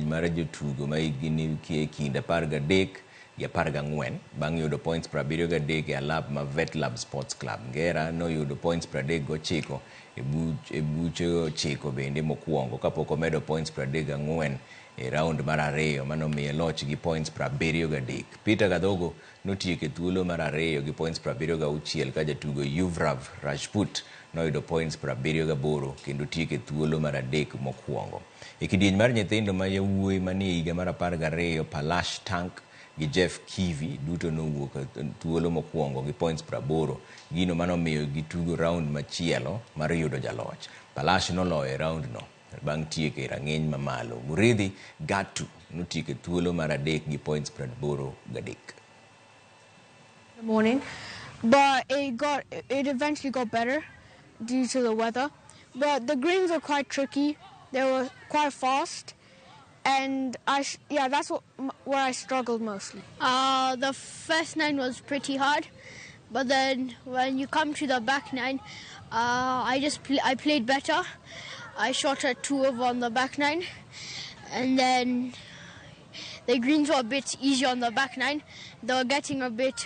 mar jotugo ma hikgi ni e kind 13 gi 14 bang' yudo points 73 e alap ma Vetlab Sports Club. Ngera noyudo points 39 e buche ochiko bende mokwongo kapok omedo points 34 e round mar ariyo manomiye loch gi points 73. Peter Gathogo notieko e thuolo mar ariyo gi points 76 ka jatugo Yuvrav Rajput noyudo points 78 kendo tieko e thuolo mar adek mokwongo. E kidieny mar nyithindo ma yawuoyi manie higa mar 12 Palash Tank gi Jeff Kivi duto nowuok e thuolo mokwongo gi points 80, gino manomiyo gitugo round machielo mar yudo jaloch. Palash noloyo e round no bang' tieko e rang'iny mamalo. Muridhi Gatu notieko e thuolo mar adek gi points 83. The morning, but it eventually got better due to the weather. But the greens were quite tricky. They were quite fast, and yeah, that's what where I struggled mostly. The first nine was pretty hard, but then when you come to the back nine, I played better. I shot a 2 over on the back nine, and then the greens were a bit easier on the back nine. They were getting a bit